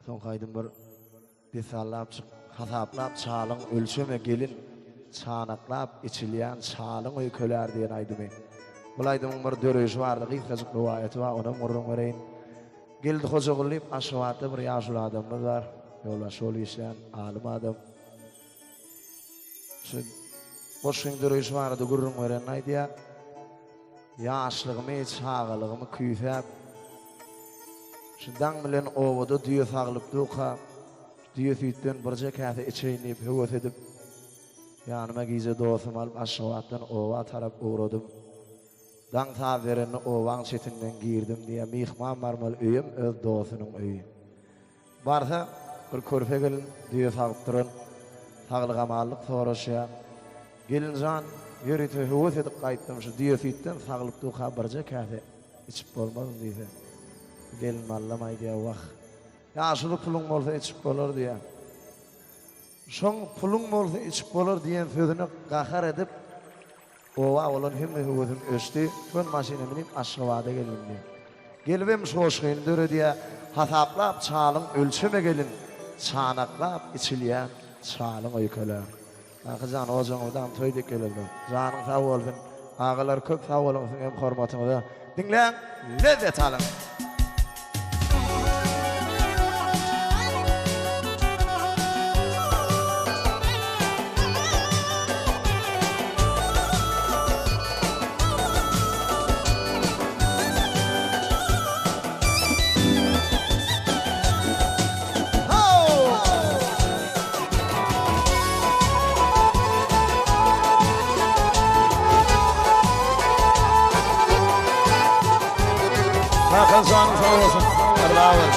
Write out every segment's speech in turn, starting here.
Soňky aýdym bir Dessanlap çyk, hasaplap çalyň ölçeme gelin, Çanaklap içilýän çalyň öýkelär diýen aýdymy. Bul aýdymyň bir döreýşi bardy, gysgajyk rowaýaty bar, onam gürrüň bereýin. Geldi Hojaguly diýip Aşgabatda bir ýaşuly adamymyz bar, ýolbaşçy bolup işleýän alym adam. Şu goşgyň döreýşi barada gürrüň berende aýdýar, Ýaşlygymy, çagalygymy küýsäp, şu daň bilen obada düýe saglyp durka, düýe süýtden birje käse içeýin diýip höwes edip, ýanyma gije dostumy alyp Aşgabatdan oba tarap ugradym. Daň saz berende obaň çetinden girdim diýýär, myhman barmaly öýem öz dostunyň öýi. Barsa, bir körpe gelin düýe sagyp duran. Saglyk-amanlyk soraşýar. Gelin jan, ýörite höwes edip gaýtdym, şu düýe süýtden saglyk duka birje käse içip bolmazmy diýse, gelin mallam aýdýar, Wah, ýaşuly puluň bolsa içip bolar diýýär. Şoň puluň bolsa içip bolar diýen sözüne gahar edip, oba bolan hemme höwesim öçdi. Gön maşyna münip Aşgabada geldim diýýär. Gelibem şu goşgyny döredýär, Hasaplap çalyň ölçeme gelin, Çanaklap içilýän çalyň öýkelär. Kaka jan ojagyňyzdam toý dek gelerler. Janyň sag bolsun. Agalar köp sag boluň siziň hem hormatyňyza. Diňläň, lezzet alyň. Hakan janyň sag bolsun. Sag bol.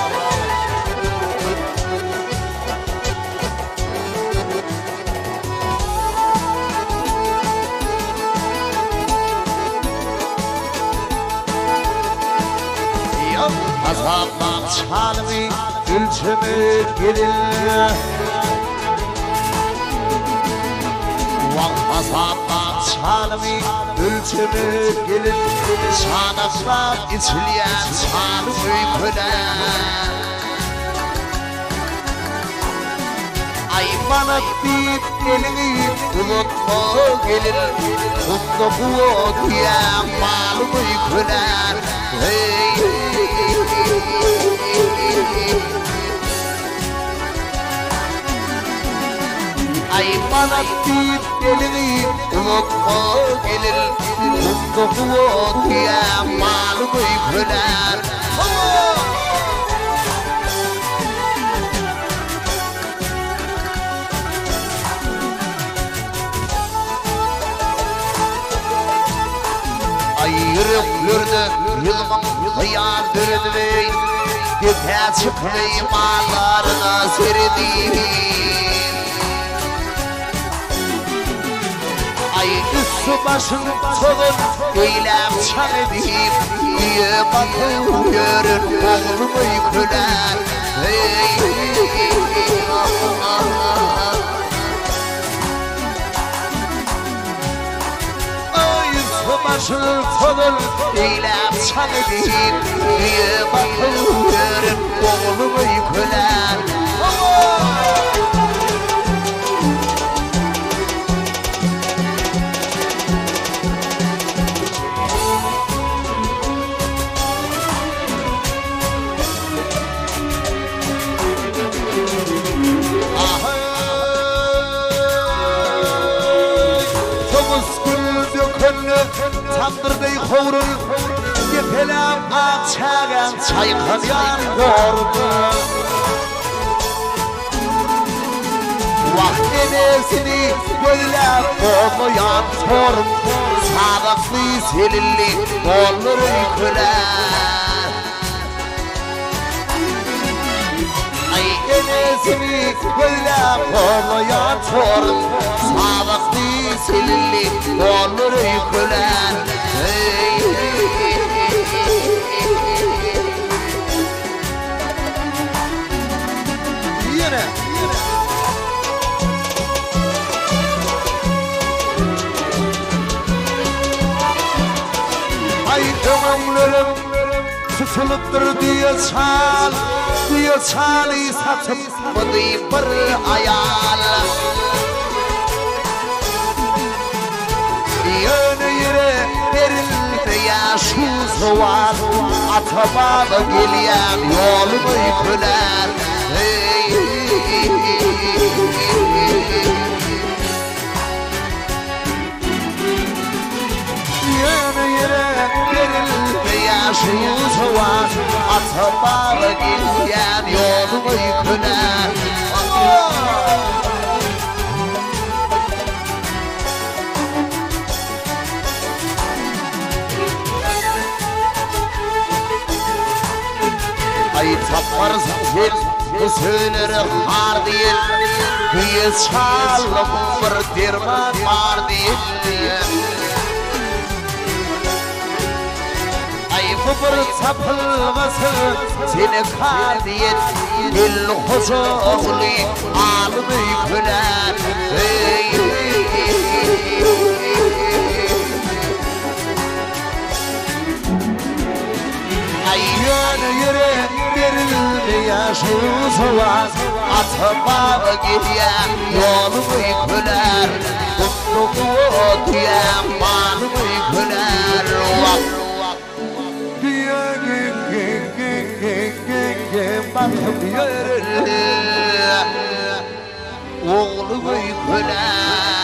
Azaplan çalyňy ölçeme gelin. Wah azaplan çalyňy ölçeme gelin. Çanaklap içilýän çalyň öýkelär. Aý manat diýip eliňi uzatma gelin. Gumda guwa diýýän malyň öýkelär. Heý. Aý manat diýip eliňi uzatma gelin. Gumda guwa diýýän malyň öýkelär. Hawa! Aý ýüreklerde ýylmyň hyýal döredip, Depä çykdy mallaryna seredip. Aý üsti başyn tozan eýläp çaň edip, Düýe bakyp ýören oglum öýkelär. Aý üsti başyn tozan eýläp çaň edip, Düýe bakyp ýören oglum öýkelär. Tomus gül dökende tamdyr deý howrul, Depeläp ak çägäň çaýkalýan goruna. Wah enesini gözläp gozlaýan torum, Sazakly selilli gollar öýkelär. Aý enesini gözläp gozlaýan torum, Sazakly selilli gollar öýkelär. Ýene. Aý öňöňlerim. Satylypdyr düýe çal, düýe çaly satyp mydy bir aýal. Ýöne ýere berilmeýär şu sowal, Ata-baba gelýän ýolumy kölär, heý. Ýöne ýere berilmeýär şu sowal, Ata-baba gelýän ýolumy kölär. Aý taparsyň sen bu sözlere har diýen, Düýe çalyp bir derman bar diýen. Aý bu bir tapylmasyz tenekar diýen, Geldi hoja ogly alym öýkelär. Aý ýöne ýere berilmeýär şu sowal, Ata-baba gelýär ýolumy kölär, Gumda guwa düýäm malymy kölär. Wah! Düýe g-g-g-g-g-g bakyp ýörer, Oglumy kölär.